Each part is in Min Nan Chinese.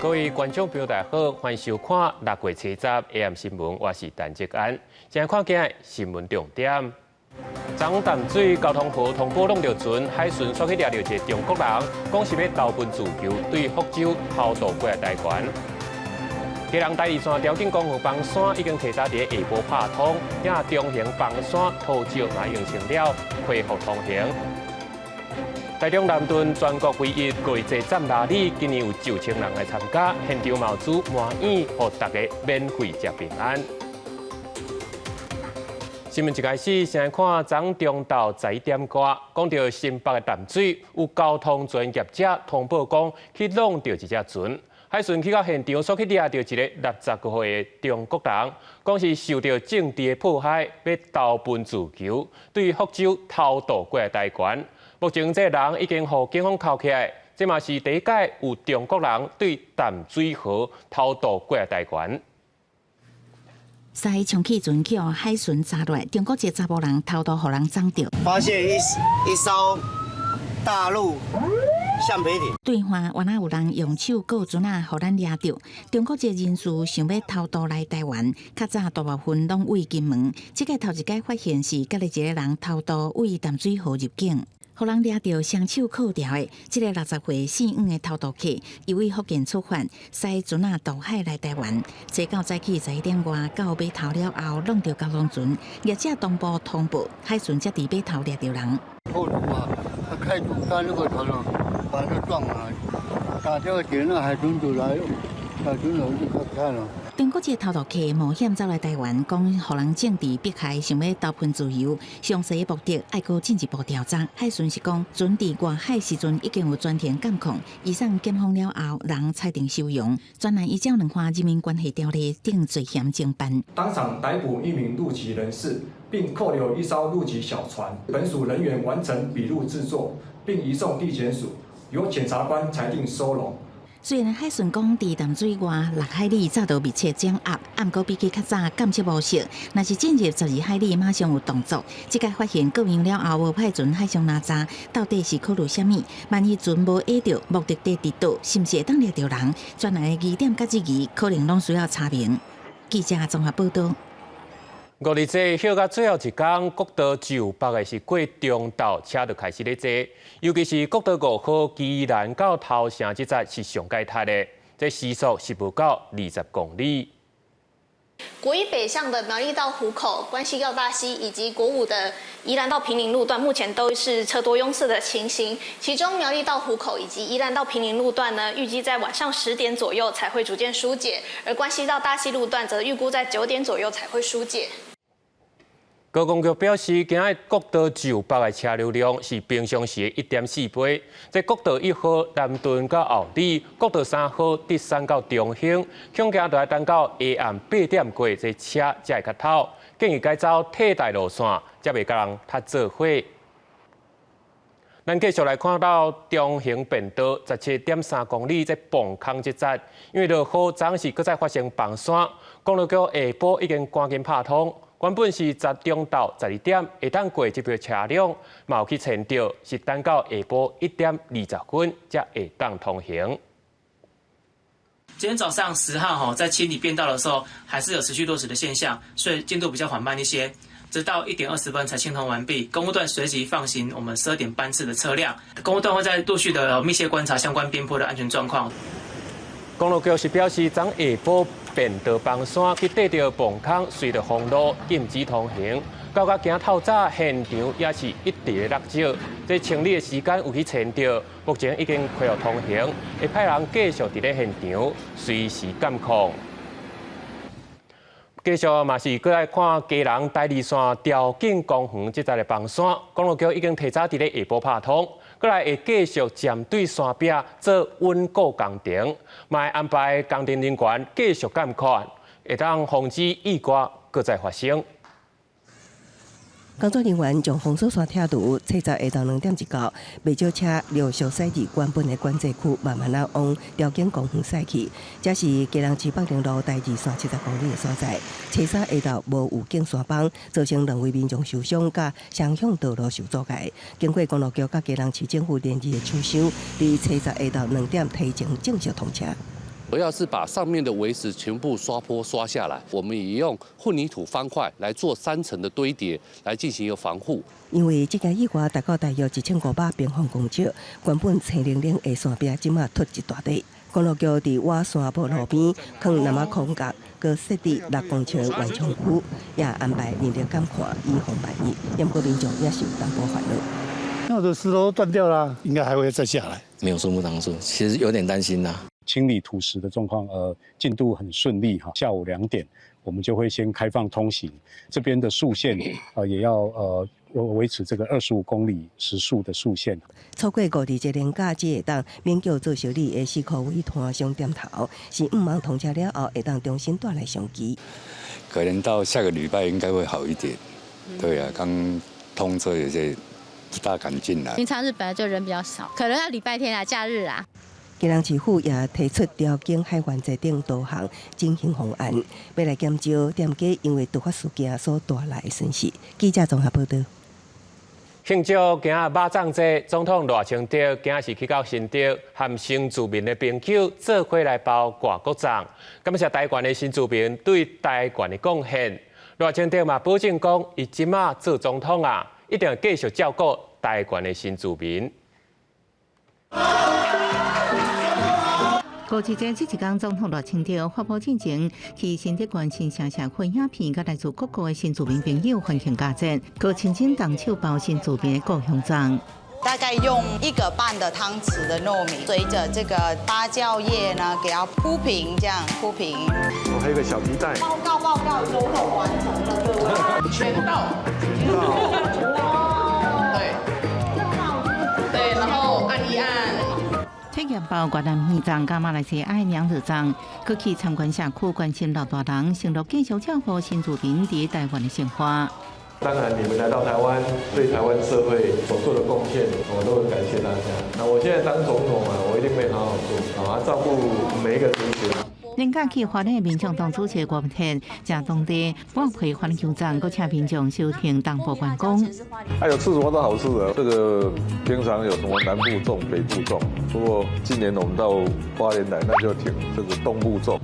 各位觀眾朋友，大家好，歡迎收看六月初十 AM 新聞，我是陳哲安。先來看今日新聞重點。昨淡水交通號通報挵著船，海巡署去掠著一个中國人，講是欲投奔自由，對福州偷渡過來台灣。基隆台二線調景公園崩山已經提早佇下晡拍通，也中橫崩山塗石嘛用成了，恢復通行。台中南屯全國唯一五日祭斬拉里，今年有9000人來參加，現場嘛有煮麻糬，予大家免費食平安。新聞一開始，先來看昨中晝11點外，講著新北的淡水有交通船業者通報講，去挵著一隻船，海巡去到現場，所去掠著一个60多歲的中國人，講是受著政治的迫害，欲投奔自由，對福州偷渡過來台灣。目前這个人已經予警方銬起來，這嘛是第一擺有中國人對淡水河偷渡過來台灣。駛充氣船去予海巡查落，中國一个查埔人偷渡予人摠著。發現一艘大陸橡皮艇。對岸原來有人用手銬船仔，予咱掠著。中國籍人士想欲偷渡來台灣，較早大部分攏對金門。這个頭一擺發現是佮一个人偷渡對淡水河入境。予人掠著雙手銬牢的這个60歲姓黃的偷渡客，伊對福建出發，駛船仔渡海來台灣。初九早起11點外到碼頭了後，挵著交通船，業者同步通報，海巡才佇碼頭掠著人。偷渡啊，他開開那個頭把他撞了，打電話給那海巡組來，海巡組就開了。中國籍偷渡客冒險走來台灣，講予人政治迫害，想欲投奔自由。詳細目的愛閣進一步調查。海巡是講，船佇外海時陣已經有全程監控，移送檢方了後，人裁定收容。專案依照兩岸人民關係條例等罪嫌偵辦。當場逮捕一名陸籍人士，並扣留一艘陸籍小船。本署人員完成筆錄製作，並移送地檢署，由檢察官裁定收容。雖然海巡講佇淡水外6海里早就密切掌握，毋過比起較早監測模式，若是進入12海里馬上有動作。這擺發現過樣了後，無派船海上攔查，到底是考慮啥物？萬一船無下著目的地佇佗，是毋是會當掠著人？專案的疑點佮質疑，可能攏需要查明。記者綜合報道。五日祭歇到最後一工，國道就北的是過中晝車就開始咧濟，尤其是國道5號基蘭到頭城這節是上蓋塞的，這時速是無到20公里。國一北向的苗栗到湖口、關西到大溪以及國五的宜蘭到坪林路段，目前都是車多擁塞的情形。其中苗栗到湖口以及宜蘭到坪林路段呢，預計在晚上10點左右才會逐漸疏解；而關西到大溪路段則預估在9點左右才會疏解。高公局表示，今日國道就北的車流量是平常時的1.4倍。這國道1號南屯到后里，國道3號竹山到中興，恐驚就愛等到下暗8點過，這車才會較透。建議改走替代路線，才袂共人塞做伙。咱繼續來看到中橫便道17.3公里這磅空這節，因為落雨，昨是閣再發生崩山，公路局下晡已經趕緊拍通。原本是十中晝12點會當過這批車輛，嘛有去遷著，是等到下晡1點20分才會當通行。今天早上10號吼，在清理便道的時候，還是有持續落石的現象，所以進度比較緩慢一些。直到1點20分才清通完畢。工務段隨即放行我們12點班次的車輛，工務段會再陸續的密切觀察相關邊坡的安全狀況。公路局是表示，昨下晡便道崩山去綴著磅空，隨著封路禁止通行。到甲今透早現場也是一直咧落石，這清理的時間有去遷著，目前已經恢復通行，會派人繼續佇咧現場隨時監控。繼續嘛是閣來看基隆台二線調景公園這節的崩山，公路局已經提早佇咧下晡拍通，閣來會繼續針對山壁做穩固工程，嘛會安排工程人員繼續監看，會當防止意外閣再發生。工作人員將封鎖線拆除，初十下晝2點一到，袂少車陸續駛佇原本的管制區，慢慢仔往調景公園駛去。這是基隆市北寧路台二線70公里的所在。初三下晝無預警山崩，造成兩位民眾受傷，佮雙向道路受阻礙。經過公路局佮基隆市政府連日的搶修，佇初十下晝2點提前正式通車。主要是把上面的圍石全部刷坡刷下來，我們也用混凝土方塊來做三層的堆疊，來進行一個防護。因為這件意外達到大約1500平方公尺，原本青零零的山壁，這馬脫一大塊。公路局佇瓦山埔路邊，囥南仔空格，閣設置6公尺的緩衝區，也安排人力監看，以防萬一。毋過民眾也是有淡薄煩惱。那我的石頭都斷掉了，應該還會再下來。沒有樹木擋住，其實有點擔心啦。清理土石的狀況，進度很順利哈。下午2點，我們就會先開放通行，這邊的速限，也要維持這個25公里時速的速限。錯過五二節連假，只會當勉強做修理的四箍尾攤商店頭，是毋望通車了後會當重新帶來商機。可能到下個禮拜應該會好一點。對啊，剛通車有些不大敢進來。平常日本來就人比較少，可能要禮拜天啊、假日啊。基隆市府也提出調整海灣站頂導航整形方案，欲來減少店家因為突發事件所帶來的損失。記者綜合報道。慶祝今仔肉粽節，總統賴清德今仔是去到新竹，和新住民的朋友做伙來包外國粽，感謝台灣的新住民對台灣的貢獻。賴清德嘛保證講，伊這馬做總統啊，一定會繼續照顧台灣的新住民。五二節這一工，總統賴清德發布進前去新竹縣新城社區影片，佮來自各國的新住民朋友歡慶佳節，閣親身動手包新住民的故鄉粽。大概用1個半的湯匙的糯米，隨著這個芭蕉葉呢，給它鋪平，這樣鋪平。我還有個小皮帶。報告報告，總統完成了，各位。全到。全到。對。對，然後按一按。體驗包越南魚粽、佮馬來西亞娘惹粽，閣去參觀社區，關心老大人，承諾繼續照顧新住民佇台灣的生活。當然，你們來到台灣，對台灣社會所做的貢獻，我都很感謝大家。那我現在當總統啊，我一定會好好做，好照顧每一個族群。連假去花蓮民眾黨主席郭文鐵，食當地薄皮番薑粽，閣請民眾收聽東部觀光。哎有吃什麼都好吃的，這個平常有什麼南部粽、北部粽，不過今年我們到花蓮來，那就挺這個東部粽。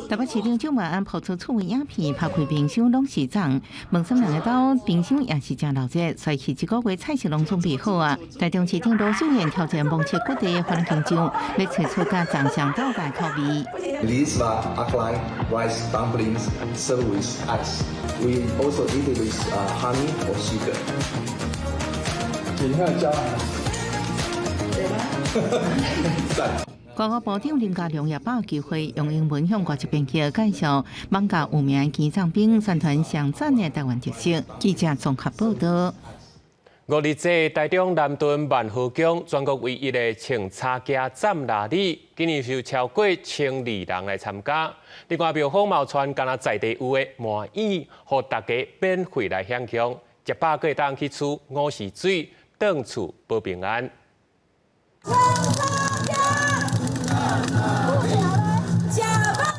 台北市長蔣萬安拋出趣味影片，拍開冰箱攏是粽，問啥人會兜冰箱也是誠鬧熱，所以這個月菜色攏準備好啊。台中市長盧秀燕挑戰目測各地的番茄醬，欲揣出佮粽相仝的口味。 These are alkaline rice dumplings served with ice. We also eat it with honey or sugar. 你看加。讚。外交部長林佳龍也把握機會，用英文向國際朋友介紹艋舺有名的魚粽餅，宣傳上讚的台灣特色。記者綜合報道。五日節，台中南屯萬和宮全國唯一的穿柴莖斬臘禮，今年是有超過1200人來參加。另外，廟方嘛有傳敢若在地有的麻糬，予大家免費來享用，食飽閣會當去取午時水，轉厝保平安。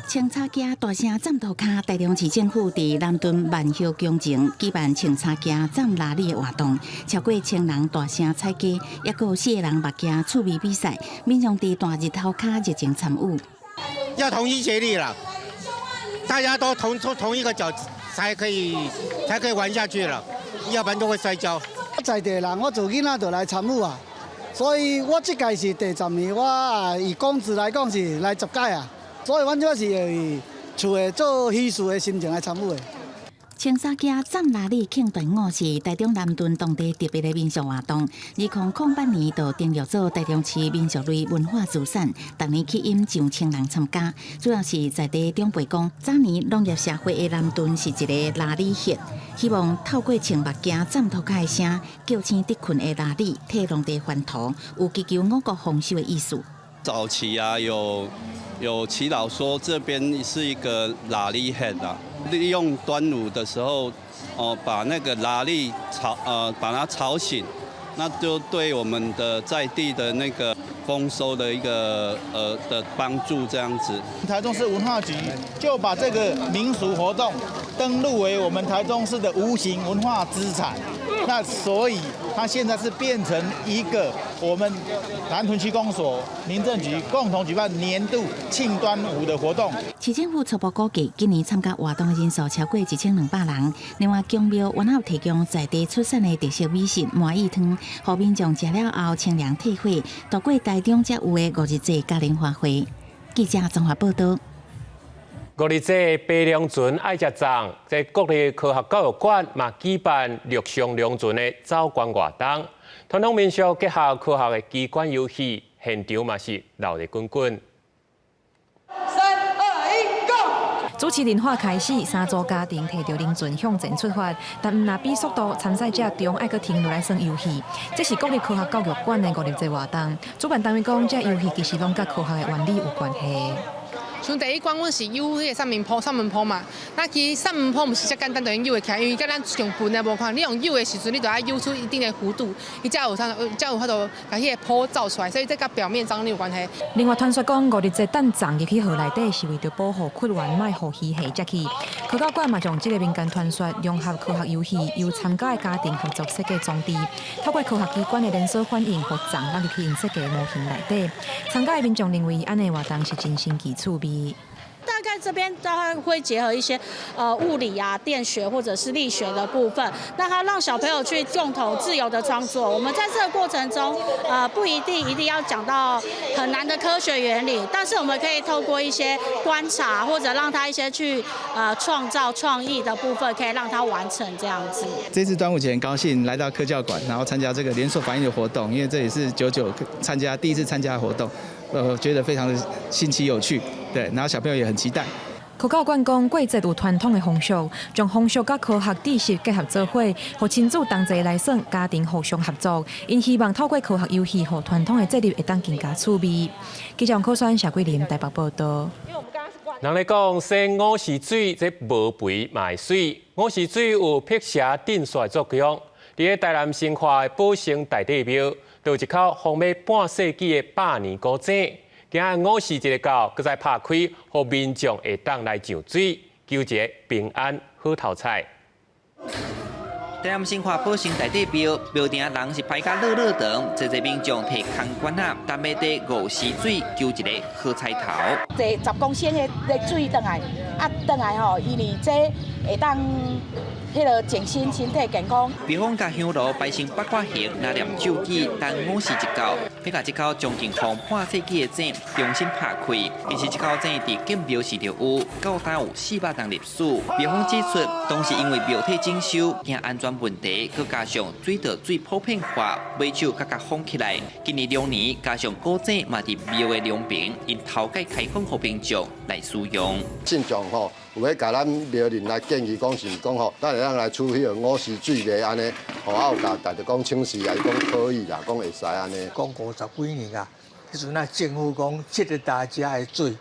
穿柴莖大聲斬塗跤，台中市政府佇南屯萬和宮前舉辦穿柴莖斬臘禮的活動，超過千人大聲踩雞，抑閣有四個人目鏡趣味比賽，民眾佇大日頭跤熱情參與。要同心協力啦，大家都同同一個腳才可以玩下去了，要不然都會摔跤。在地人，我自囡仔就來參與啊，所以我這屆是第10年，我以公職來講是來10屆啊。所以，阮這是會厝的做喜事的心情來參與的。穿柴莖斬臘禮慶端午是台中南屯當地特別的民俗活動。2008年就登錄做台中市民俗類文化資產，逐年吸引上千人參加。主要是在地長輩講，早年農業社會的南屯是一個臘禮穴，希望透過穿目鏡斬塗跤的聲，叫醒佇睏的臘禮，替農地翻土，有祈求五穀豐收的意思。早期啊，有耆老說這邊是一個臘禮穴啊，利用端午的時候，哦，把那個臘禮吵，把它吵醒，那就對我們的在地的那個豐收的一個的幫助，這樣子。台中市文化局就把這個民俗活動登錄為我們台中市的無形文化資產，那所以它現在是變成一個我們南屯區公所、民政局共同舉辦年度慶端午的活動。市政府初步估計，今年參加活動的人數超過1200人。另外，宮廟原有提供在地出產的特色美食麻薏湯，予民眾食了後清涼退火，度過台中才有的五日節嘉年華會。記者綜合報道。五日節白龍船愛食粽，這國立科學教育館嘛舉辦陸上龍船的走關活動，傳統民俗結合科學的機關遊戲，現場嘛是鬧熱滾滾。三二一，Go！主持人話開始，三組家庭提著龍船向前出發，但毋若比速度，參賽者中愛閣停落來耍遊戲。這是國立科學教育館的五日節活動，主辦單位講，這遊戲其實攏佮科學的原理有關係。像第一關，阮是游彼个三面坡、三門坡嘛。那其實三門坡毋是遮簡單就用游會起來，因為佮咱用笨的無仝。你用游的時陣，你就愛游出一定的弧度，伊才有通，才有法度共彼个坡造出來。所以這佮表面張力有關係。另外，傳說講五日節擲粽入去河內底，是為著保護屈原，莫予魚蝦食去。科教館嘛，將這个民間傳說融合科學遊戲，由參加的家庭合作設計裝置，透過科學機關的連鎖反應，予粽落入去𪜶設計模型內底。參加的民眾認為，按呢活動是真新奇趣味。大概這邊大概會結合一些物理啊、電學或者是力學的部分，那他讓小朋友去共同自由的創作。我們在這個過程中，不一定一定要講到很難的科學原理，但是我們可以透過一些觀察或者讓他一些去創造創意的部分，可以讓他完成這樣子。這次端午節很高興來到科教館，然後參加這個連鎖反應的活動，因為這也是久久參加第一次參加的活動，覺得非常的新奇有趣，對，然後小朋友也很期待。科教館講，過節有傳統的風俗，將風俗佮科學知識結合做伙，予親子同齊來耍，家庭互相合作。𪜶希望透過科學遊戲，予傳統的節日會當更加趣味。記者王可宣、謝桂林台北報道。人咧講，洗午時水，這無肥嘛會媠。午時水有辟邪鎮煞的作用。佇咧台南新化的寶成大帝廟，就有一口風欲半世紀的百年古井。今仔午時一到，閣再拍開，予民眾會當來上水，求一个平安好頭彩。台南新化寶成大帝廟廟埕人是排甲落落長，濟濟民眾提空罐仔，等欲綴午時水，求一个好彩頭。坐10公升的水轉來，啊轉來吼，因為這會當彼个健身身體健康。廟方共香爐排成八卦形，拿念咒語，等午時一到，欲共這口將近風半世紀的井重新拍開。其實這口井佇建廟時就有，到今有400年歷史。廟方指出，當時因為廟體整修，驚安全問題，閣加上水道水普遍化，尾手閣共封起來。今年龍年，加上古井嘛佇廟的兩邊，𪜶頭擺開放予民眾來使用。信眾吼，有咧共咱廟人來建議講，是講吼，咱會當來取彼个午時水咧按呢，吼啊有共大家講請示啊，伊講可以啦，講會使按呢。講50幾年啊，彼陣啊政府講這个大家的水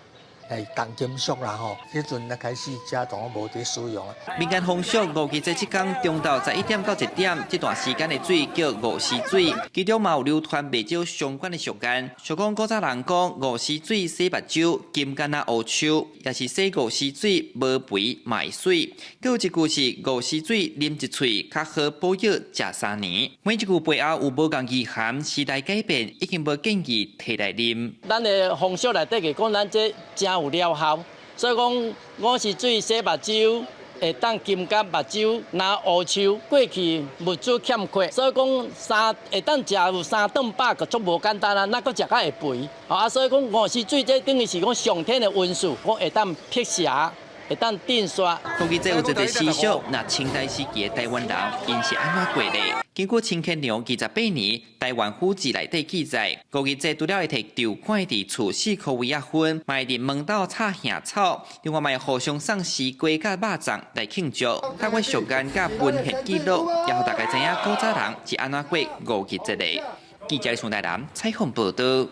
係重金屬啦吼，彼陣啊開始遮都無佇使用啊。民間風俗五日節這工中晝11點到1點，這段時間的水叫午時水，其中嘛有流傳袂少相關的俗諺。俗講古早人講午時水洗目睭，金敢若烏樹，也是洗午時水無肥嘛會媠。閣有一句是午時水啉一喙，較好保佑食3年。每一句背後有無仝意涵，時代改變已經無建議提來啉。咱的風俗內底就講，咱這誠有療效，所以講午時水洗目睭會當金甲目睭若烏樹。過去物資欠缺，所以講三會當食有三頓飽，就足無簡單啊，哪閣食較會肥？啊，所以講午時水這等於是講上天的恩賜，講會當辟邪，會當鎮煞。五日節有一個習俗，若清代時期的台灣人，𪜶是按怎過的？根據清乾隆28年《臺灣府志》內底記載，五日節除了會提籌款佇厝4箍圍仔分，嘛會佇門斗插杏草，另外嘛會互相送絲瓜佮肉粽來慶祝。透過俗諺佮文獻記錄，也予大家知影古早人是按怎過五日節的。記者宋台南採訪報導。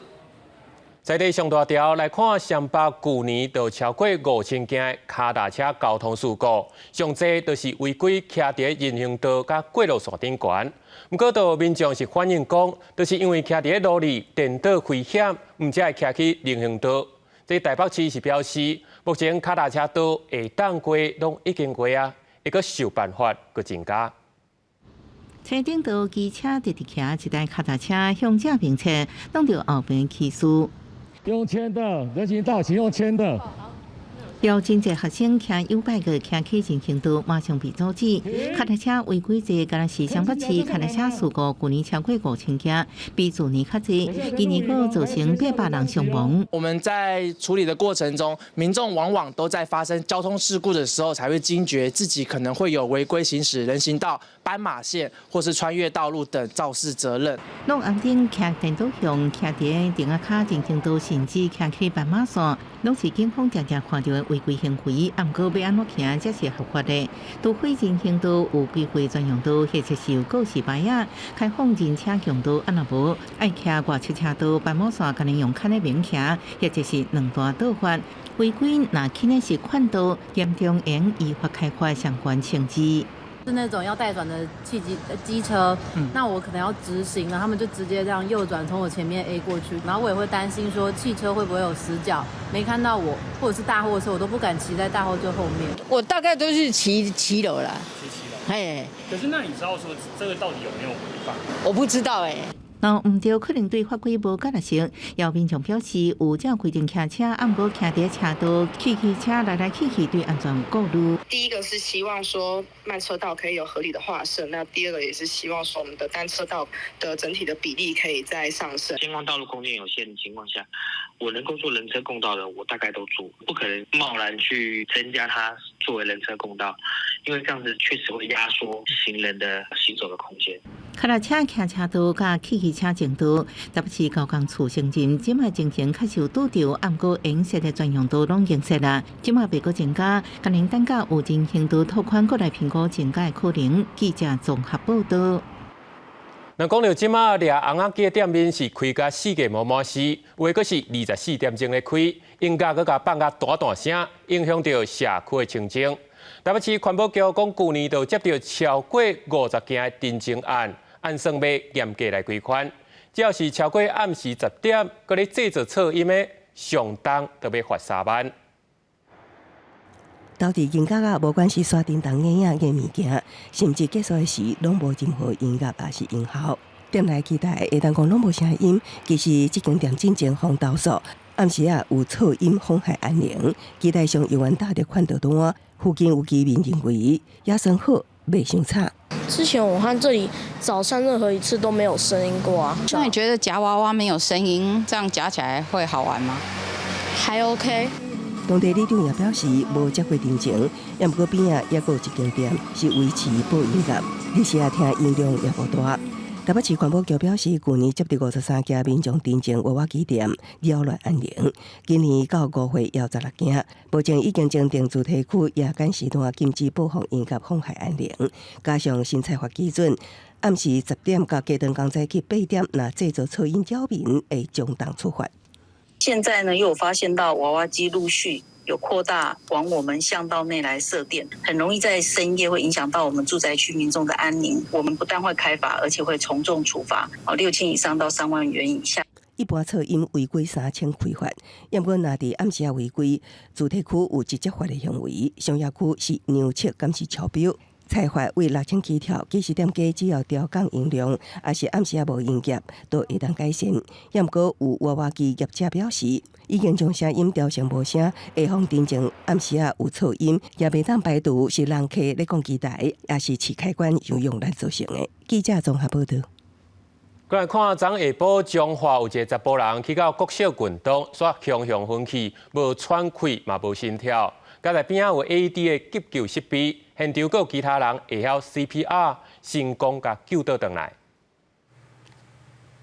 在地上大條來看，雙北舊年就超過5000件跤踏車交通事故，上濟就是違規騎佇人行道佮過路線頂懸。毋過，就民眾是反映講，就是因為騎佇路裡顛倒危險，毋才會騎去人行道。這台北市是表示，目前跤踏車道會當過攏已經過啊，會閣想辦法閣增加。車頂道機車直直騎一台跤踏車向正面切，擋著後邊起事。用牽的人行道，請用牽的。有真濟學生騎YouBike騎去人行道，馬上被阻止。跤踏車違規者，嘉義市雙北市跤踏車事故，舊年超過5000件，比去年較濟。今年閣造成800人傷亡。我們在處理的過程中，民眾往往都在發生交通事故的時候，才會驚覺自己可能會有違規行駛人行道、斑馬線或是穿越道路等肇事責任。攏紅燈騎電動向騎佇亭仔跤人行道，甚至騎去斑馬線，攏是警方常常看著的違規行為。啊，毋過欲按怎騎才是合法的？除非人行道有規劃專用道，或者是有告示牌仔，開放人車共道，啊若無愛騎外側車道、斑馬線，干焦用牽的免騎，或者是兩段倒法。違規若輕的是勸導，嚴重會依法開罰相關懲治。是那種要待轉的汽機機車，那我可能要直行了，他們就直接這樣右轉從我前面 A 過去，然後我也會擔心說汽車會不會有死角，沒看到我，或者是大貨車，我都不敢騎在大貨車後面。我大概都是騎騎樓啦，騎騎樓。嘿。可是那你知道說這個到底有沒有違法？我不知道欸。若毋對，可能對法規無解釋。有民眾表示，有照規定騎車，啊毋過騎佇車道，汽機車來來去去，對安全有顧慮。第一個是希望說慢車道可以有合理的劃設，那第二個也是希望說我們的單車道的整體的比例可以再上升。希望道路空間有限的情況下，我能夠做人車共道的，我大概都做，不可能貿然去增加它作為人車共道，因為這樣子確實會壓縮行人的行走的空間。跤踏車騎車道佮汽機車前道，台北市高工厝城鎮，這擺情形較受拄著，毋過應設的專用道攏經設啦。這擺袂閣增加，可能等甲有人行道拓寬，閣來評估增加的可能。記者綜合報道。那講著這擺掠甕仔機的店面是開甲四界無滿時，有的閣是24點鐘咧開，音樂閣共放甲大大聲，影響著社區的清靜。台北市環保局講，舊年就接著超過50件的燈鐘案，按算欲嚴格來規範。只要是超過暗時10點，閣咧製造噪音的，上重就欲罰3萬。投佇銀角仔，無管是刷叮當嬰仔嘅物件，甚至結束的時，攏無任何音樂抑是音效。店內期待會當講攏無聲音，其實這間店進前予投訴，暗時仔有噪音妨害安寧。期待上猶原打著勸導單，附近有居民認為也算好，袂傷吵。之前我看這裡早上任何一次都沒有聲音過啊。那你覺得夾娃娃沒有聲音，這樣夾起來會好玩嗎？還 OK。當地里長也表示無接過陳情，也毋過邊仔猶閣有一間店是維持播音樂，日時仔聽音量也無大。台北市環保局表示，舊年接著53件民眾陳情娃娃機店擾亂安寧，今年到5月猶16件，目前已經增訂住宅區夜間時段禁止播放音樂妨害安寧，加上新裁罰基準，暗時10點到隔頓工早起8點，若製造噪音擾民，會重重處罰。現在呢，又有發現到娃娃機陸續有擴大往我們巷道內來設店，很容易在深夜會影響到我們住宅區民眾的安寧。我們不但會開罰，而且會從重處罰，哦，6000以上到3萬元以下。一般噪音違規3000開罰，毋過若佇暗時仔違規，住宅區有直接罰的行為，商業區是量測敢是超標。裁罰為6000起跳，其實店家只要調降音量，抑是暗時仔無營業，都會當改善。毋過有娃娃機業者表示，已經將聲音調成無聲，會予陳情暗時仔有噪音，也袂當排除是人客咧講機台，抑是試開關傷用力造成的。記者綜合報道。過來看，昨下晡彰化有一个查埔人去到國小運動，煞雄雄昏去，無喘氣嘛無心跳。佳哉邊仔有 AED 的急救設備，現場閣有其他人會曉 CPR，成功共救倒轉來。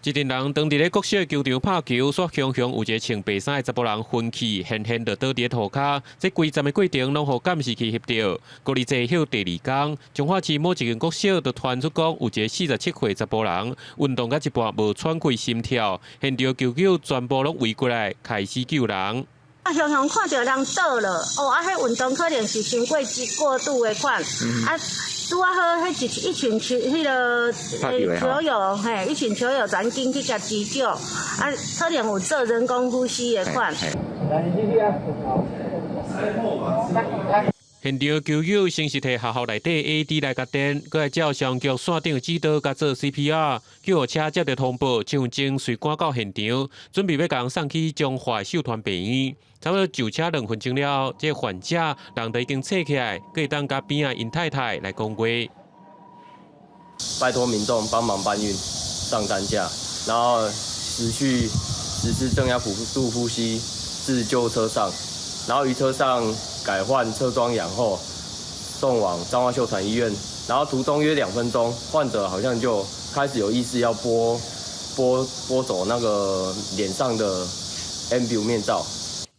一陣人當佇咧國小球場拍球，煞雄雄有一个穿白衫的查埔人昏去，現現就倒佇咧塗跤。這規站的過程攏予監視器翕著。五日濟歇第二工，彰化市某一間國小就傳出講，有一个47歲查埔人運動到一半無喘氣心跳，現場球友全部攏圍過來開始救人。啊，雄雄看著人倒了，哦，啊，彼運動可能是傷過激過度的款，啊，拄仔好，彼一群球，彼个球友，嘿，一群球友趕緊去共急救，啊，可能有做人工呼吸的款。現場球友先是提學校內底 AED 來加電，閣來照消防局線頂指導共做 CPR。救護車接到通報，七分鐘隨趕到現場，準備欲共送去彰化秀傳病院。差不多上車2分鐘了後，這個患者人就已經醒起來，閣會當佮邊仔𪜶太太來講話。拜託民眾幫忙搬運上擔架，然後持續實施正壓輔助呼吸至救護車上，然後於車上改換側裝氧後，送往彰化秀傳醫院。然後途中約2分鐘，患者好像就開始有意識要撥撥撥走那個臉上的 Ambu 面罩。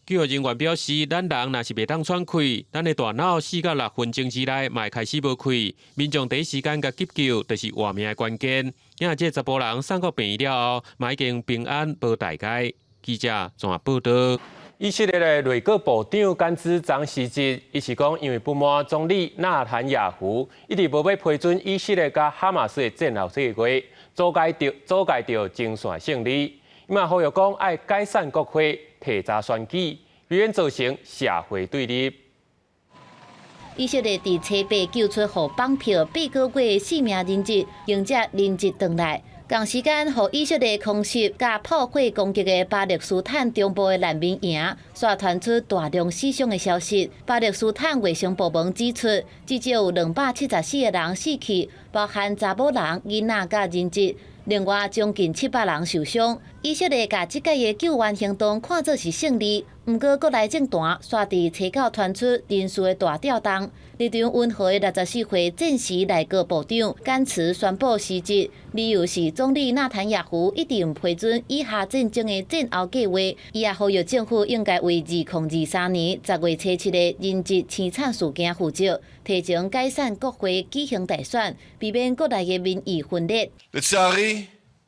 救護人員表示，咱人若是袂當喘氣，咱的大腦4到6分鐘之內嘛會開始無氣。民眾第一時間共急救，就是活命的關鍵。今仔這查埔人送到病院了後，嘛已經平安無大礙。記者綜合報道。以色列的內閣部長甘茲昨辭職，伊是講因為不滿總理納坦雅胡一直無欲批准以色列佮哈馬斯的戰後計劃，阻礙著前線勝利。伊嘛呼籲講愛解散國會，提早選舉，避免造成社會對立。以色列佇初八救出予綁票8個月四名人質，迎接人質轉來。仝時間，予以色列空襲佮炮火攻擊的巴勒斯坦中部的難民營，煞傳出大量死傷的消息。巴勒斯坦衛生部門指出，至少有274個人死去，包含查某人、囡仔佮人質。另外，將近700人受傷。以色列共這擺的救援行動看做是勝利，毋過國內政壇煞佇初九傳出人事的大調動。立場溫和的64歲戰時內閣部長甘茨宣布辭職，理由是總理納坦雅胡一直毋批准以哈戰爭的戰後計劃。伊也呼籲政府應該為2023年10月初7的人質凄慘事件負責，提前解散國會舉行大選，避免國內的民意分裂。 לצערי,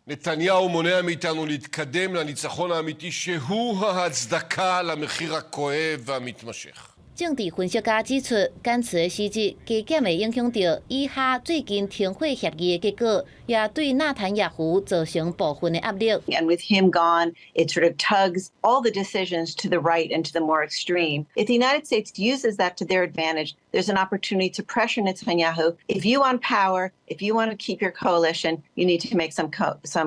נתניהו מונע מאיתנו להתקדם לניצחון האמיתי שהוא ההצדקה למחיר הכואב והמתמשך. 政治分析家指出，甘茨的辭職加減會影響著以哈最近停火協議的結果，也對納坦雅胡造成部分的壓力。 And with him gone, it sort of tugs all the decisions to the right and to the more extreme. If the United States uses that to their advantage, there's an opportunity to pressure Netanyahu. If you want power, if you want to keep your coalition, you need to make some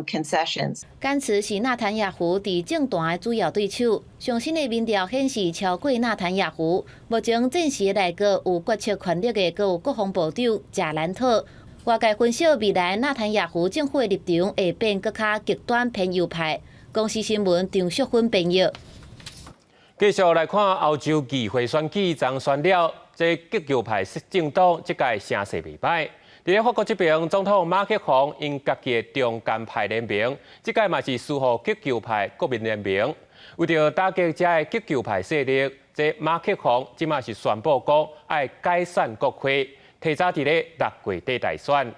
concessions. 甘茨是納坦雅胡佇政壇的主要對手。上新的民調顯示超過納坦雅胡。目前戰時內閣有決策權力的，閣有國防部長賈蘭特。外界分析，未來納坦雅胡政府的立場會變閣較極端偏右派。公視新聞張淑芬編譯。繼續來看歐洲議會選舉，昨選了，這極右派政黨這屆聲勢袂䆀。佇咧法國這邊，總統馬克宏𪜶家己的中間派聯盟，這屆嘛是輸予極右派國民聯盟。為著打擊遮个極右派勢力，這馬克宏這馬是宣布講愛解散國會，提早佇咧6月底大選。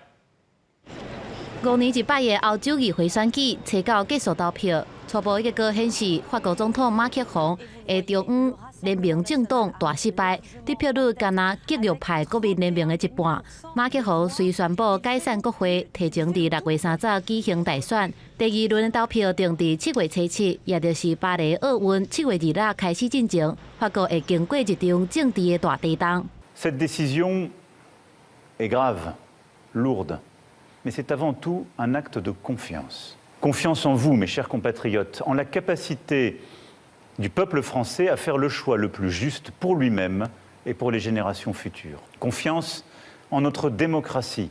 5年一擺的歐洲議會選舉，初九結束投票，初步結果顯示，法國總統馬克宏的中央聯盟政黨大失敗，得票率干焦極右派國民聯盟的一半。馬克宏隨宣布解散國會，提前佇6月30舉行大選。第二輪的投票定佇7月初7，也就是巴黎奧運7月26開始進前，法國會經過一場政治的大地動。 Cette décision est grave, lourde, mais c'est avant tout un acte de confiance. Confiance en vous, mes chers compatriotes, en la capacité du peuple français à faire le choix le plus juste pour lui-même et pour les générations futures. Confiance en notre démocratie.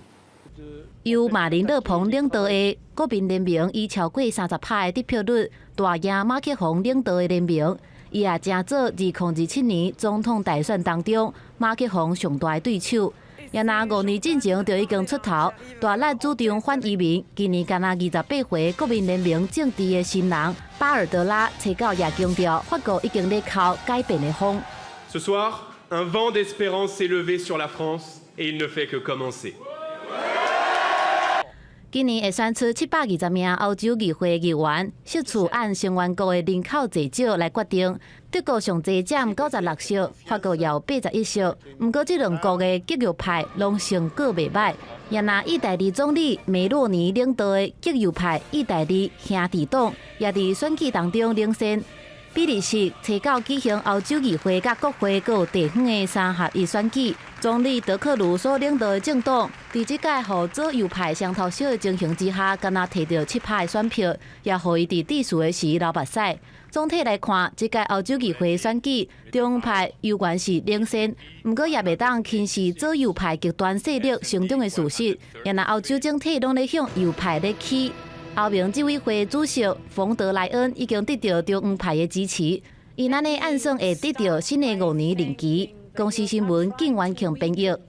由馬林勒龐領導的國民聯盟以超過30%的得票率大贏馬克宏領導的聯盟，伊也成做2027年總統大選當中馬克宏上大的對手。也若5年進前就已經出頭，大力主張反移民。今年干焦28歲國民聯盟政治的新人巴爾德拉，初九也強調，法國已經咧哭改變的風。 Ce soir, un vent d'espérance s'est levé sur la France et il ne fait que commencer. 今年會選出720名歐洲議會議員，席次按成員國的人口濟少來決定。德國上濟佔96席，法國也有81席。毋過這兩國的極右派攏成果袂䆀。也若意大利總理梅洛尼領導的極右派意大利兄弟黨，也佇選舉當中領先。比利時初九舉行歐洲議會佮國會閣有地方的三合一選舉，總理德克魯所領導的政黨，佇這屆予左右派雙頭燒的情形之下，干焦提著7%的選票，也予伊佇致辭的時流目屎。總體來看，這屆歐洲議會選舉，中派猶原是領先，毋過也袂當輕視左右派極端勢力成長的事實。若歐洲整體攏咧向右派咧趨。歐盟執委會主席馮德萊恩已經得到中央派的支持，伊按呢按算會得到新的5年任期。公視新聞靳元慶編譯。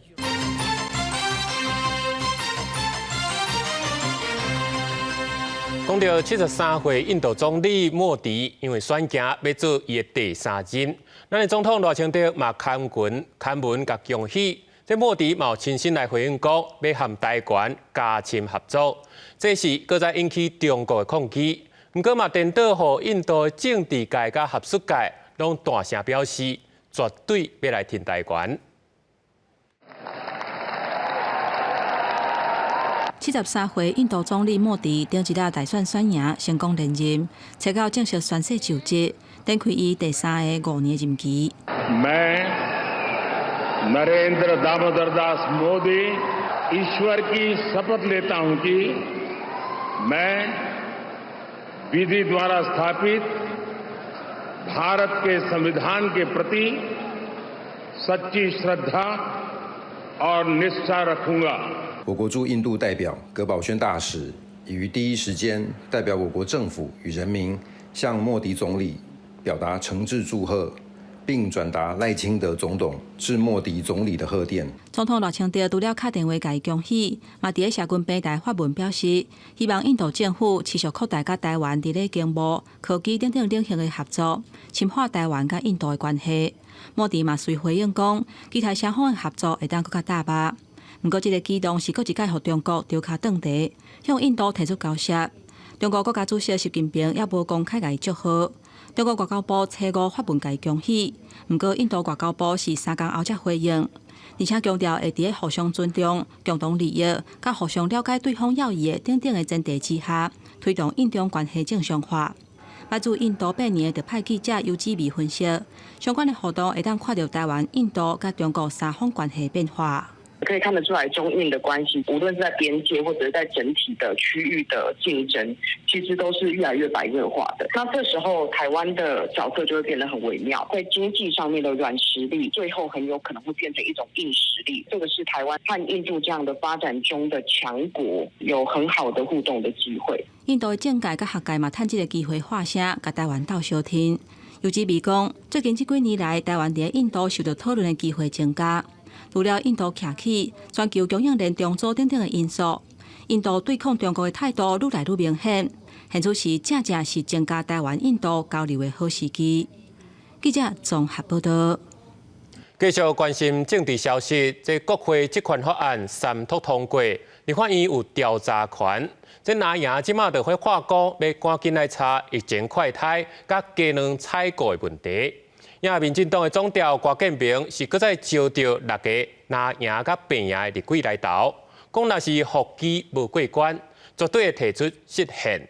講到73歲印度總理莫迪，因為選行欲做伊的第三任，咱的總統賴清德嘛刊文刊文共恭喜。這莫迪嘛有親身來回應講，欲和台灣加深合作，這是閣再引起中國的抗議。毋過嘛，顛倒予印度的政治界佮學術界攏大聲表示，絕對欲來挺台灣。73歲印度總理莫迪頂一日大選選贏，成功連任，初九正式宣誓就職，展開伊第三个5年任期。 Narendra Damodar Das Modi ईश्वर की शपथ लेता हूं कि मैं विधि द्वारा स्थापित भारत के संविधान के प्रति सच्ची श्रद्धा और निष्ठा रखूंगा。我國駐印度代表葛寶軒大使已於第一時間代表我國政府與人民向莫迪總理表達誠摯祝賀。並轉達賴清德總統致莫迪總理的賀電。總統賴清德除了敲電話共伊恭喜，嘛佇咧社群平台發文表示，希望印度政府持續擴大佮台灣佇咧經貿、科技等等領域的合作，深化台灣佮印度的關係。莫迪嘛隨回應講，期待雙方的合作會當閣較踏步。毋過，這个舉動是閣一擺予中國著跤轉茶，向印度提出交涉。中國國家主席習近平猶無公開共伊祝賀。中國外交部初五發文共伊恭喜，毋過印度外交部是3工後才回應，而且強調會佇咧互相尊重、共同利益、佮互相了解對方要義的等等的前提之下，推動印中關係正常化。來自印度8年的特派記者尤子美分析，相關的活動會當看著台灣、印度佮中國三方關係變化。可以看得出來，中印的關係，無論是在邊界或者在整體的區域的競爭，其實都是越來越白熱化的。那這時候，台灣的角色就會變得很微妙，在經濟上面的軟實力，最後很有可能會變成一種硬實力。這個是台灣和印度這樣的發展中的強國有很好的互動的機會。印度的政界佮學界嘛，趁這个機會發聲，共台灣鬥相挺。尤子美講，最近這幾年來，台灣佇印度受到討論的機會增加。除了印度徛起全球供應鏈重組等等的因素，印度對抗中國的態度愈來愈明顯。現此時正正是增加台灣印度交流的好時機。記者綜合報道。繼續關心政治消息，這國會職權法案三讀通過，立法院有調查權。這藍營這馬就會話講，欲趕緊來查疫情快篩佮雞卵採購的問題。也民進黨的總召郭建明是閣再招著六个藍營佮白營的立委來投，講若是復議無過關，絕對會提出釋憲。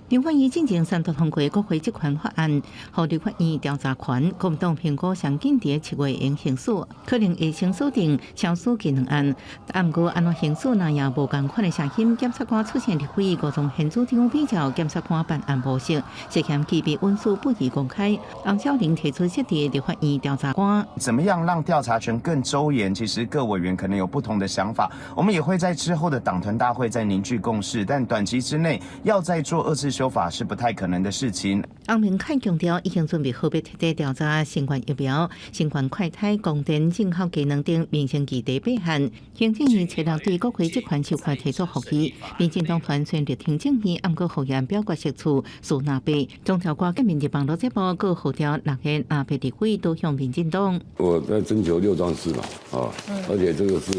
立法院進前三讀通過國會職權法案，予立法院調查權，國民黨評估上緊佇7月會行使，可能會先鎖定超市雞卵案。啊，毋過按怎行使，若也無仝款的聲音，檢察官出現立委吳宗憲主張比照檢察官辦案模式，涉嫌機密文書不宜公開。洪巧玲提出設置立法院調查官，怎麼樣讓調查權更周延？其實各委員可能有不同的想法，我們也會在之後的黨團大會再凝聚共識，但短期之內要再做二次修法是不太可能的事情。洪明凱強調，已經準備好欲徹底調查新冠疫苗、新冠快篩、供電、進口雞卵等民生議題八項。行政院初六對國會職權授權提出復議，民進黨團雖然力挺正義，毋過復議案表決席次輸藍白。總召郭建明佇網路節目閣號召六个藍白立委倒向民進黨。我在徵求六壯士嘛，啊，而且這個是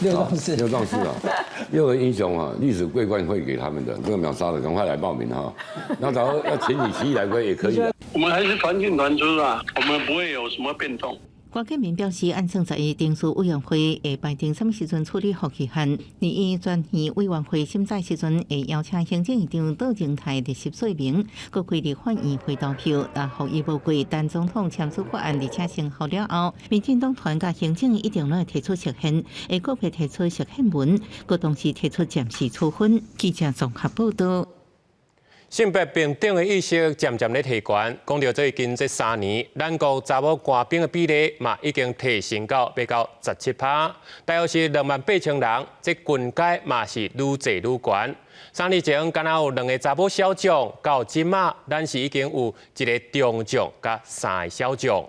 六壯士，六壯士啊，六個英雄啊，歷史桂冠會給他們的，這個秒殺的，趕快來報名哈。那假如要請你起義來歸也可以。我們還是團進團出啊，我們不會有什麼變動。郭建明表示，按算十一定事委員會會排定啥物時陣處理予期限，而伊專院委員會審查時陣會邀請行政院長杜榮泰列席說明，閣開立法院會投票，若予伊無過，等總統簽署法案而且生效了後，民進黨團佮行政一定攏會提出釋憲，會閣會提出釋憲文，閣同時提出暫時處分。記者綜合報道。性別平等的意識漸漸咧提懸，講著最近這3年，咱國查某官兵的比例嘛已經提升到欲到17%，大約是28,000人。這軍階嘛是愈濟愈懸。3年前，敢若有兩個查某少將，到這馬，咱是已經有一個中將佮三个少將。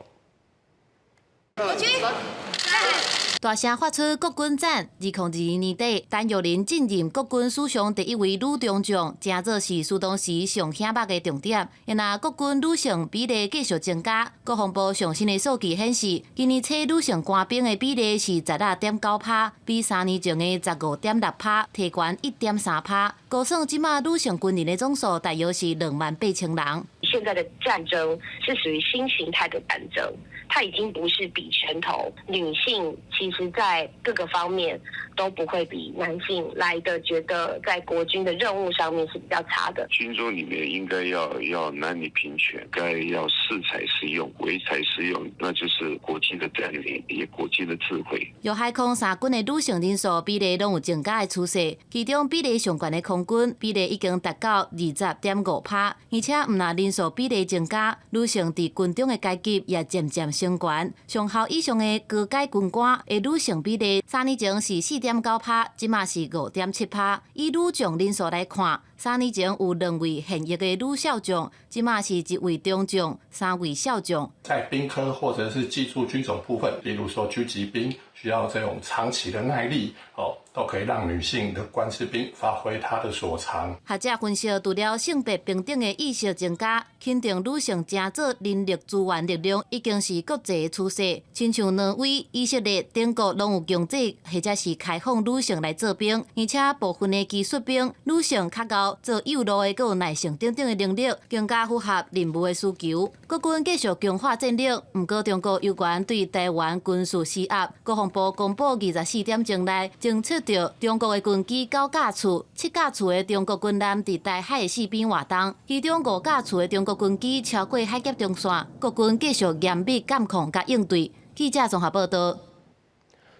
大聲發出國軍讚！2022年底，陳玉玲進任國軍史上第一位女中將，成做是蘇當時上顯目的重點。因若國軍女性比例繼續增加，國防部上新的數據顯示，今年初女性官兵的比例是16.9%，比3年前的15.6%提懸1.3%。估算這馬女性軍人的總數大約是28,000人。現在的戰爭是屬於新形態的戰爭，它已經不是比拳頭，女性其實在各個方面都不會比男性來的覺得在國軍的任務上面是比較差的。軍中裡面應該要男女平權，該要適才適用，唯才是用，那就是國際的戰略，也國際的智慧。陸海空三軍的女性人數比例攏有增加的趨勢，其中比例上懸的空軍比例已經達到20.5%，而且毋但人數比例增加，女性佇軍中的階級也漸漸升懸。上校以上的高階軍官的女性比例，3年前是4.9%，這馬是5.7%。以女將人數來看，3年前有兩位現役的女少將，這馬是一位中將，三位少將。在兵科或者是技術軍種部分，例如說狙擊兵，需要這種長期的耐力，哦，都可以讓女性的關士兵發揮她的所長。學者分析，除了性別平等的意識增加，肯定女性成做人力資源力量已經是國際的趨勢。親像挪威、以色列等國攏有強制或者是開放女性來做兵，而且部分的技術兵女性較𠢕做誘路的，閣有耐性等等的能力，更加符合任務的需求。國軍繼續強化戰力，毋過中國猶原對台灣軍事施壓。國防部公布24點鐘內偵測著中國的軍機九架次、七架次的中國軍艦佇台海的四邊活動，其中五架次的中國軍機超過海峽中線。國軍繼續嚴密監控佮應對。記者綜合報道。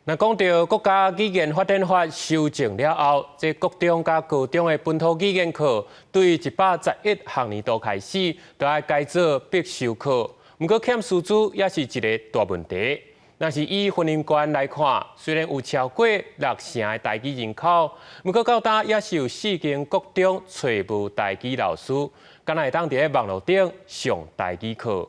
那講著國家語言發展法修正了後，這國中佮高中的本土語言課，對111學年度開始，就愛改做必修課。毋過欠師資也是一个大問題。若是以雲林縣來看，雖然有超過六成的台語人口，毋過到今也是有四間國中揣無台語老師，敢若會當佇咧網路頂上台語課。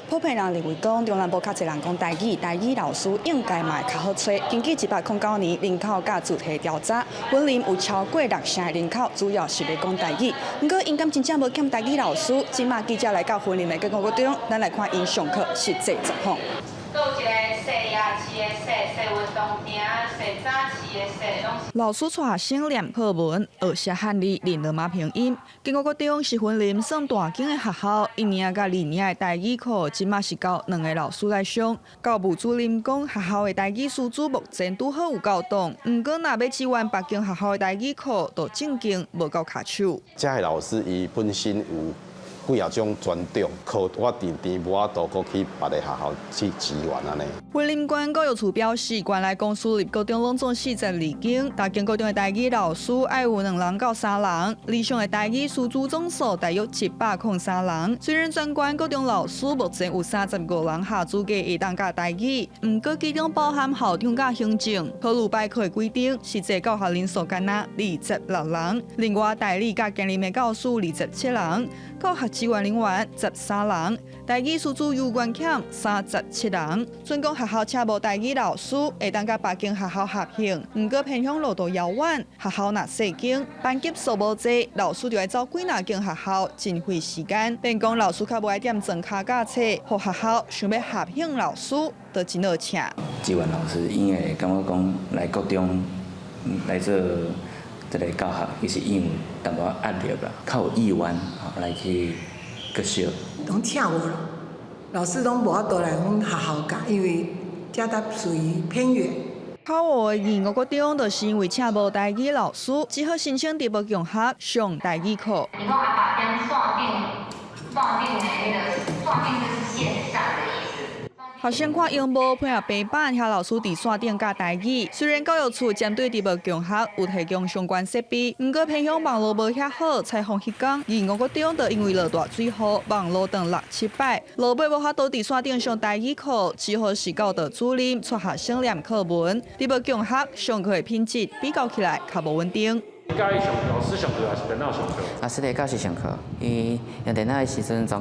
普遍人認為講，中南部較濟人講台語，台語老師應該嘛會較好揣。根據109年人口佮住宅調查，雲林有超過六成的人口主要是咧講台語。毋過，𪜶敢真正無欠台語老師？這馬記者來到雲林的國中，咱來看𪜶上課實際狀況。閣有一個踅夜市的踅，踅運動場，踅早市的踅，攏是。老師帶學生念課文，學寫漢字，認羅馬拼音。建國國中是雲林算大間的學校，一年佮二年的台語課，這馬是交兩个老師來上。教務主任講，學校的台語師資目前拄好有夠當，毋過若欲支援別間學校的台語課，就正經無夠跤手。遮的老師伊本身有幾仔種專長，課我定定無法度閣去別个學校去支援按呢。雲林縣教育處表示，原來公私立高中攏總42間，逐間高中的台語老師愛有兩人到三人，理想的台語師資總數大約703人。雖然全縣高中老師目前有35人合資格會當教台語，毋過其中包含校長佮行政，考慮擺課的規定，實際教學人數干焦26人。另外，代理佮兼任的教師27人，教學支援人員13人，台語師資猶原欠37人。準講學校請無台語老師，會當佮別間學校合併，毋過偏鄉路途遙遠，學校若細間，班級數無濟，老師就愛走幾若間學校，真費時間。變講老師較無愛踮莊跤教冊，予學校想欲合併老師，都真好請。支援老師，𪜶會感覺講來國中來做這个教學，其實伊有淡薄壓力啦，較有意願來去繼續。攏請無咯，老師攏無法度來阮學校教，因為遮搭屬於偏遠。口湖的義五國中，就是因為請無台語老師，只好申請佇無共學上台語課。你講阿爸將線頂線頂的彼个線頂就是線上的意思。學生看螢幕配合白板，遐老師佇線頂教台語。雖然教育處針對佇無共學有提供相關設備，毋過偏鄉網路無遐好，採訪彼工，義五國中就因為落大水雨，網路斷六七擺，落尾無法度佇線頂上台語課，只好是教導主任帶學生念課文。佇無共學上課的品質比較起來較無穩定。佮意上老師上課還是電腦上課？老師咧教師上課，伊用電腦的時陣狀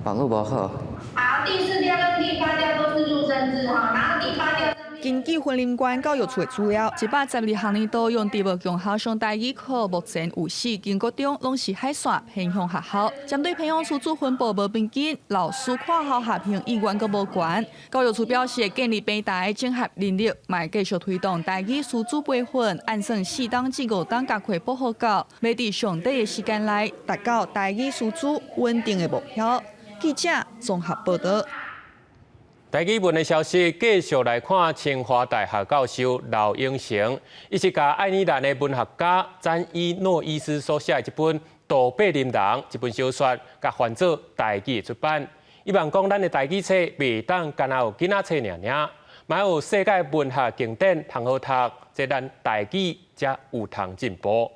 網路無好。好，第四調跟第八調都是入聲字哈，然後第八調。根據雲林縣教育處的資料，112學年度用佇無共學上台語課，目前有四間國中攏是海線偏鄉學校。針對偏鄉師資分布無平均，老師跨校合併意願閣無懸。教育處表示，會建立平台整合人力，嘛會繼續推動台語師資培訓，按算4冬至5冬加開補好到，欲佇上短的時間內達到台語師資穩定的目標。記者綜合報道。台語文的消息，繼續來看清華大學教授劉永成，伊是共愛爾蘭的文學家詹伊諾伊斯所寫的這本《都柏林人》這本小說，共翻做台語出版。伊望講，咱的台語冊袂當干焦予囡仔冊爾爾，嘛有世界文學經典通好讀，這咱台語才有通進步。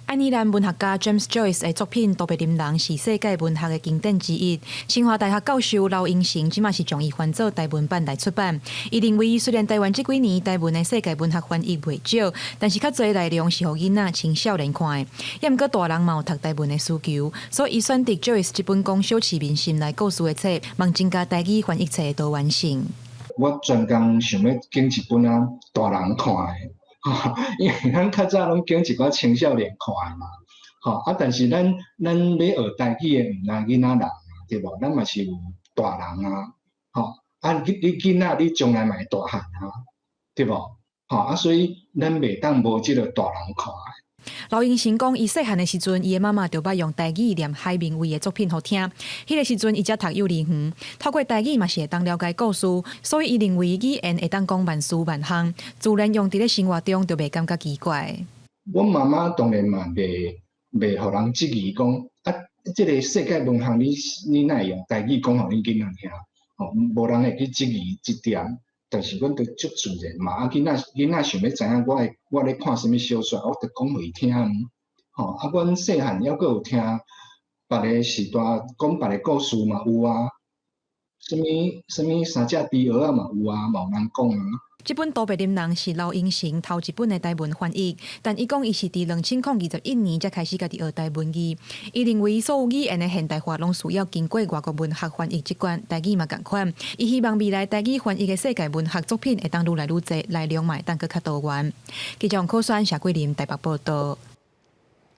愛爾蘭文學家 James Joyce 的作品《都柏林人》是世界文學的經典之一。清華大學教授劉英成這馬是將伊翻做台文版來出版。伊認為，雖然台灣這幾年台文的世界文學翻譯袂少，但是較濟內容是予囡仔、青少年看的。也毋過大人嘛有讀台文的需求，所以伊選擇 Joyce 這本講小市民心內故事的冊，望增加台語翻譯冊的多元性。我專工想欲揀一本啊，大人看的。因為咱較早攏揀一寡青少年看的嘛，吼啊！但是咱咱欲學台語的，毋但囡仔人啊，對無？咱嘛是有大人啊，吼啊！你你囡仔你將來嘛會大漢啊，對無？吼啊！所以咱袂當無這个大人看的。劉英成講，伊細漢的時陣，伊的媽媽就捌用台語念海明威的作品予聽。彼个時陣，伊才讀幼兒園，透過台語嘛是會當了解故事，所以伊認為語言會當講萬事萬項，自然用佇咧生活中就袂感覺奇怪。阮媽媽當然嘛袂袂予人質疑講啊，這个世界文學你你哪會用台語講予恁囡仔聽？吼，無人會去質疑這點。但是阮就足自然嘛，啊，囡仔囡仔想欲知影我會我咧看啥物小說，我就講予伊聽。吼，啊，阮細漢猶閣有聽別个時代講別个故事嘛有啊，啥物啥物三隻豬蚵仔嘛有啊，嘛有人講啊。這本《都柏林人》是劉英成頭一本的台文翻譯，但伊講伊是佇2021年才開始家己學台文字。伊認為所有語言的現代化攏需要經過外國文學翻譯這關，台語嘛仝款。伊希望未來台語翻譯的世界文學作品會當愈來愈濟，內容嘛會當閣較多元。記者王可宣、謝桂林台北報道。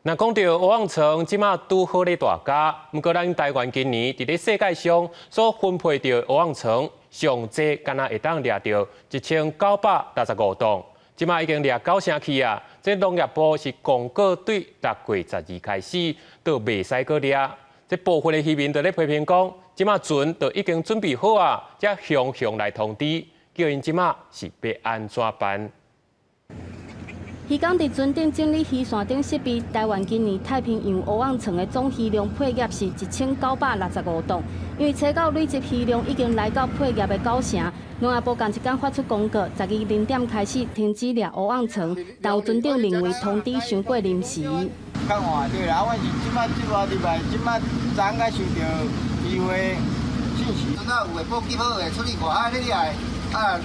若講到蚵仔床，這馬拄好咧大家，毋過咱台灣今年佇咧世界上所分配著蚵仔床，上濟敢若會當掠著1965檔，這馬已經掠九成去啊！這農業部是公告對6月12開始都袂使閣掠。這部分的漁民就咧批評講，這馬船都已經準備好啊，才雄雄來通知，叫𪜶這馬是欲按怎辦？漁工佇船頂整理漁線頂設備。台灣今年太平洋蚵仔床的總漁量配額是1965檔，因為初九累積漁量已經來到配額的九成，農業部仝一工發出公告，12零點開始停止掠蚵仔床，但有船長認為通知傷過臨時。較晚對啦，我是這馬這外禮拜，這馬昨昏才收著漁會信息。那有的補給好的出去外海咧掠的，啊。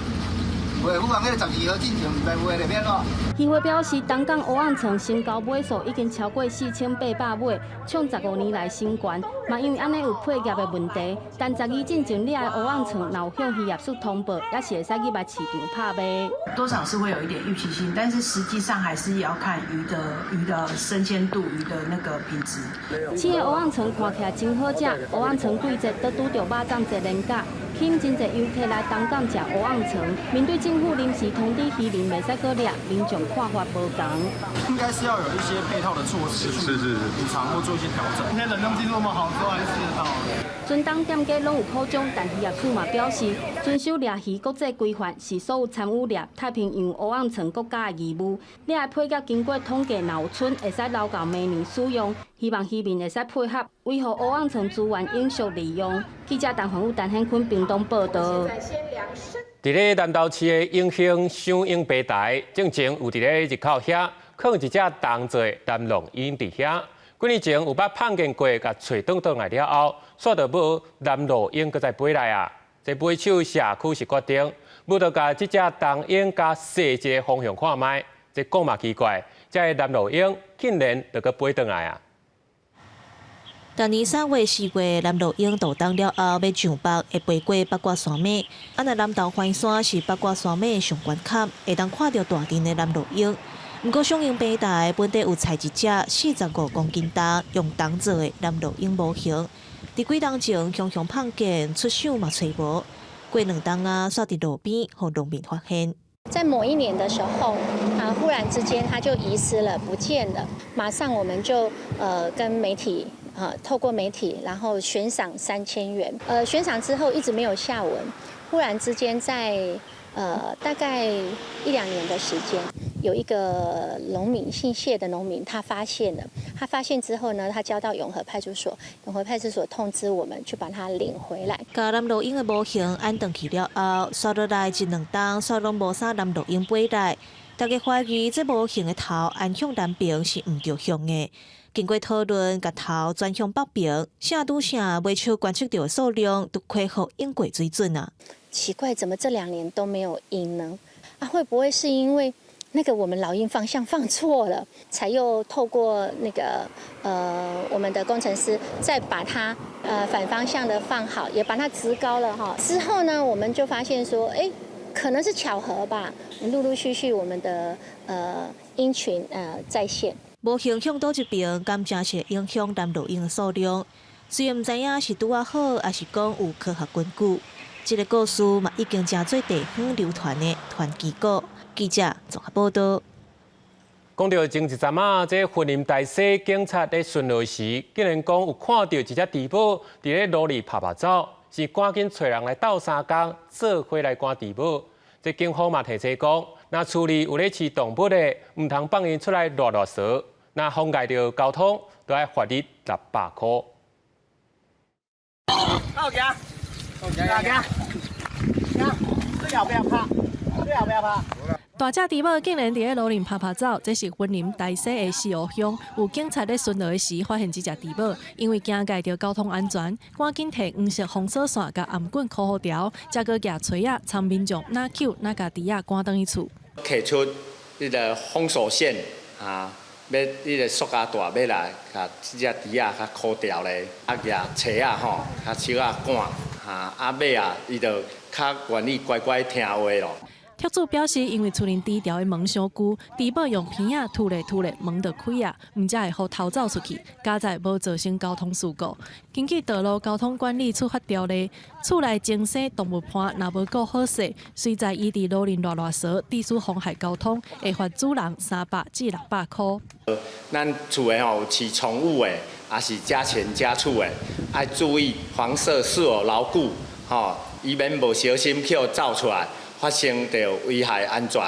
袂有人彼个12號進前，毋知有的會變怎？漁會表示，東港蚵仔床成交尾數已經超過4800尾，創15年來新高。嘛因為按呢有配額的問題，但12進前掠的蚵仔床，若有向漁業署通報，也是會使入來市場拍賣。多少是會有一點預期性，但是實際上還是要看魚的魚的生鮮度、魚的那個品質。飼的蚵仔床看起來真好食，蚵仔床季節都拄著肉粽節連假，起吸引真濟遊客來東港食烏甕腸。面對政府臨時通知漁民袂使閣獵，民眾看法無仝。應該是要有一些配套的措施去補償或做一些調整。今天冷凍技術那麼好，之後還是吃得到。船東店家攏有苦衷，但漁業署嘛表示，遵守獵魚國際規範是所有參與獵太平洋烏甕腸國家的義務。掠的配額經過統計，若有賰會使留到明年使用。希望漁民會使配合，維護烏甕腸資源永續利用。記者陳宏宇、陳顯坤屏東報導。佇咧南投市的永興賞鷹平台，進前有佇咧入口遐，囥一隻銅做的南龍鷹佇遐。幾年前有捌碰見過，共揣轉轉來了後，煞著無南鷺鷹閣再飛來啊！這尾手社區是決定，欲著共這隻銅鷹共踅一个方向看覓。這講嘛奇怪，這个南鷺鷹竟然就閣飛轉來啊！逐年3月4月，南鷺鷹渡冬了後，欲上北會飛過八卦山脈。啊，若南投環山是八卦山脈的上懸坎，會當看著大陣的南鷺鷹。毋過賞鷹平台本底有採一隻45公斤重、用銅做的南鷺鷹模型，佇幾冬前雄雄碰見出手嘛揣無，過兩冬仔，煞佇路邊予農民發現。在某一年的時候，啊，忽然之間它就遺失了，不見了。馬上我們就跟媒體啊，透過媒體，然後懸賞3000元。懸賞之後一直沒有下文。忽然之間在大概一兩年的時間，有一個農民姓謝的農民，他發現了。他發現之後呢，他交到永和派出所，永和派出所通知我們去把他領回來。共南鷺鷹的模型安轉去了後，煞落來一兩冬，煞攏無啥南鷺鷹飛來。大家懷疑這模型的頭安向南邊是毋著向的。經過討論，共頭轉向北邊，啥拄啥尾手觀測著的數量都恢復應過水準啊！奇怪，怎麼這兩年都沒有鷹呢？啊，會不會是因為那個我們老鷹方向放錯了，才又透過那個我們的工程師再把它反方向的放好，也把它植高了哈。之後呢，我們就發現說，哎，可能是巧合吧。陸陸續續我們的鷹群再現。模型向佗一邊，敢真是影響南鷺鷹的數量？雖然毋知影是拄仔好，抑是講有科學根據。這个故事嘛已經成做地方流傳的傳奇故。記者綜合報導。講著前一陣仔，這雲林大溪警察佇巡邏時，竟然講有看著一隻豬母佇咧路裡拍拍走，是趕緊揣人來鬥相共，做伙來趕豬母。這警方嘛提醒講，若厝裡有咧飼動物的，毋通放𪜶出來賴賴趖，若妨礙著交通，著愛罰你600箍。好行，行行，行，最後不要拍，最後不要拍。大隻豬母竟然佇咧路裡拍拍走，這是雲林大溪的四湖鄉，有警察咧巡邏的時發現這隻豬母，因為驚礙著交通安全，趕緊提黃色封鎖線共頷棍箍好牢，才閣舉錘仔，參民眾若搝若共豬仔趕轉去厝。提出彼个封鎖線啊，欲彼个塑膠袋欲來共這隻豬仔較箍牢咧，啊舉錘仔吼，較手仔趕，哈啊尾仔，伊就較願意乖乖聽話咯。業主表示，因為厝內豬牢的門傷舊，豬母用鼻仔吐咧吐咧，門就開啊，毋才會予逃走出去，佳哉無造成交通事故。根據道路交通管理處罰條例，厝內精生動物伴若無顧好勢，隨在伊佇路裡賴賴趖，致使妨害交通，會罰主人300至600箍。咱厝的吼有飼寵物的，抑是家禽家畜的，愛注意房舍是否牢固，吼，以免無小心去予走出來。發生著危害安全。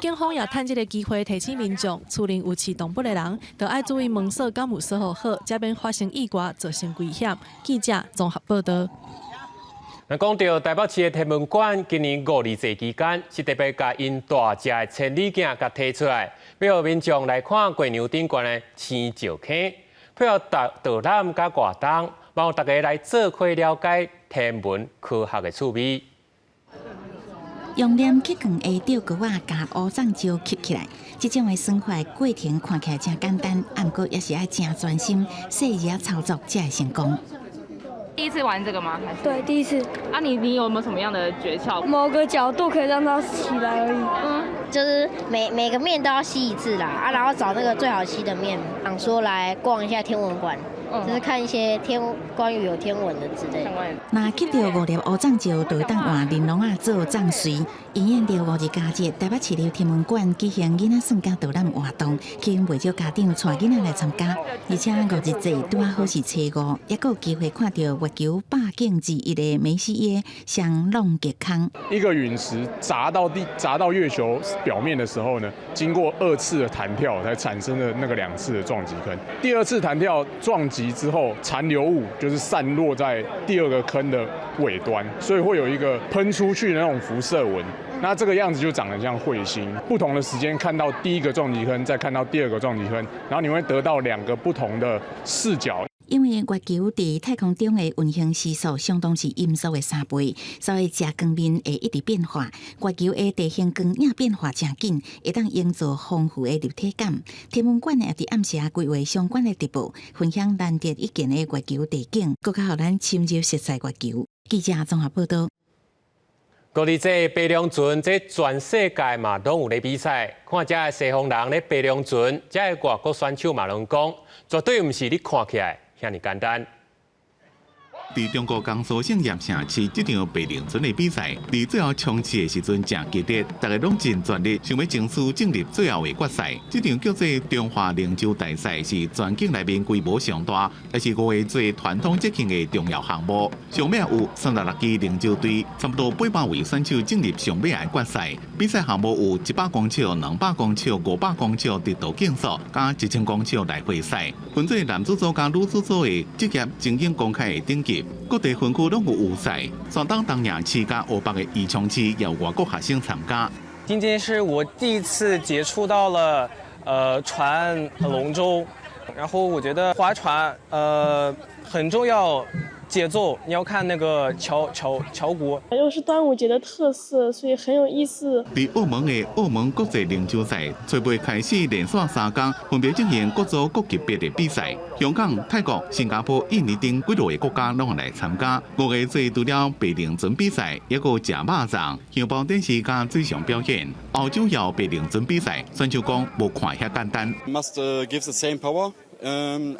警方也趁這个機會提醒民眾，厝內有飼動物的人，著愛注意門鎖敢有鎖予好，才免發生意外造成危險。記者綜合報導。那講著台北市的天文館，今年五二節期間是特別共𪜶大隻的千里鏡共提出來，欲予民眾來看月娘頂懸的星石坑，配合導導覽佮活動，幫大家來做伙了解天文科學的趣味。用黏去扛的吊鈎仔，共烏葬石吸起來，這種的算法過程看起來真簡單，毋過也是愛真專心、細膩操作才會成功。第一次玩這個嗎？還是？對，第一次。啊你，你有沒有什麼樣的訣竅？某個角度可以讓它起來而已。嗯，就是每每個面都要吸一次啦，啊，然後找那個最好吸的面，想說來逛一下天文館。就是看一些天關於有天文的之類。若吸著五粒烏藏石，就會當換玲瑯仔做藏隨。因應著五日佳節，台北市立天文館舉行囡仔算佮導覽活動，吸引袂少家長帶囡仔來參加。而且五日節拄仔好是初五，猶閣有機會看著月球百景之一的梅西耶雙朗格空。一個隕石砸到地、砸到月球表面的時候呢，經過二次的彈跳，才產生了那個兩次的撞擊坑。第二次彈跳撞擊之後，殘留物就是散落在第二個坑的尾端，所以會有一個噴出去的那種輻射紋。那這個樣子就長得像彗星。不同的時間看到第一個撞擊坑，再看到第二個撞擊坑，然後你會得到兩個不同的視角。因為月球佇太空中的運行時速相當是音速的3倍，所以食光面會一直變化。月球的地形光影變化誠緊，會當營造豐富的立體感。天文館也佇暗時規劃相關的直播，分享難得一見的月球地景，閣較予咱深入熟悉月球。記者綜合報導。五日節爬龍船，這全世界嘛攏有咧比賽。看遮的西方人咧爬龍船，遮的外國選手嘛攏講，絕對毋是你看起來遐爾簡單。佇中國江蘇省鹽埕市這場爬龍船的比賽，佇最後衝刺的時陣誠激烈，大家攏盡全力想欲爭取進入最後的決賽。這場叫做中華龍舟大賽，是全境內面規模上大，也是五月節傳統節慶的重要項目。上尾有36支龍舟隊，差不多800位選手進入上尾的決賽。比賽項目有100公尺、200公尺、500公尺直道競速，佮1000公尺來回賽。分做男子組佮女子組的職業精英公開的等級。各地分區攏有預賽，山東東營市佮湖北的宜昌市也有外國學生參加。今天是我第一次接觸到了，船龍舟，然後我覺得划船，很重要，節奏你要看那個橋骨。又是端午節的特色，所以很有意思。佇澳門的澳門國際龍舟賽，初八開始連續3天，分別進行各組各級別的比賽。香港、泰國、新加坡、印尼等幾多個國家攏會來參加。五月節除了爬龍船比賽，猶閣食肉粽、香包電視佮水上表演。歐洲也有爬龍船比賽，選手講無看遐簡單。 Must give the same power and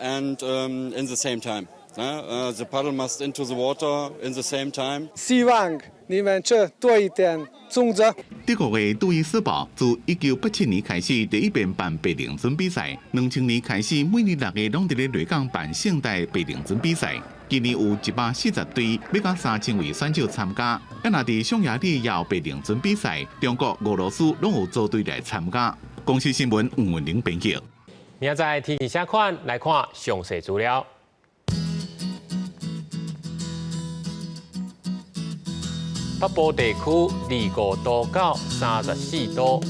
in the same time. The paddle must into the water in the same time. 希望你們吃多一點粽子。德國的杜伊斯堡自1987年開始第一遍辦爬龍船比賽，2000年開始每年6月攏佇咧內港辦盛大爬龍船比賽。今年有140隊，欲到3000位選手參加。啊，若佇匈牙利也有爬龍船比賽，中國、俄羅斯攏有組隊來參加。公視新聞吳文玲編輯。明仔載天氣啥款？來看詳細資料。北部地區25度到34度，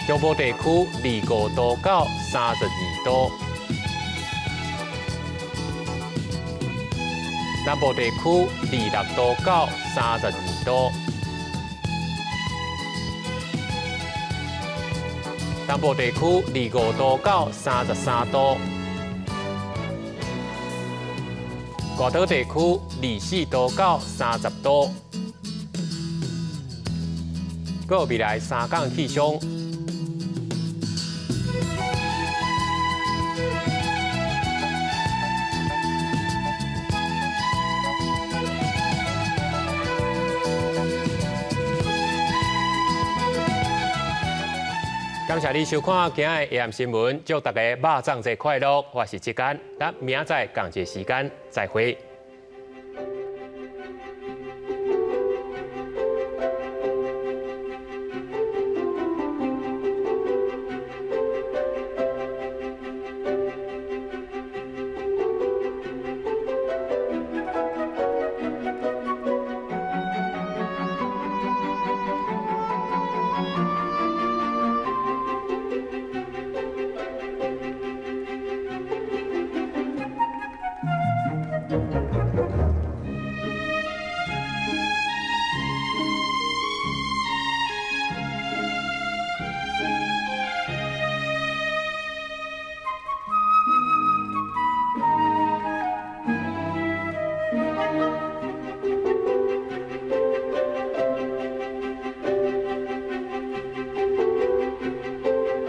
中部地區25度到32度，南部地區26度到32度，東部地區25度到33度。外島地區24度到30度，閣有未來3工氣象。感謝你收看今仔的 AM 新聞，祝大家肉粽節快樂！我是志堅，咱明仔載仝一个時間再會。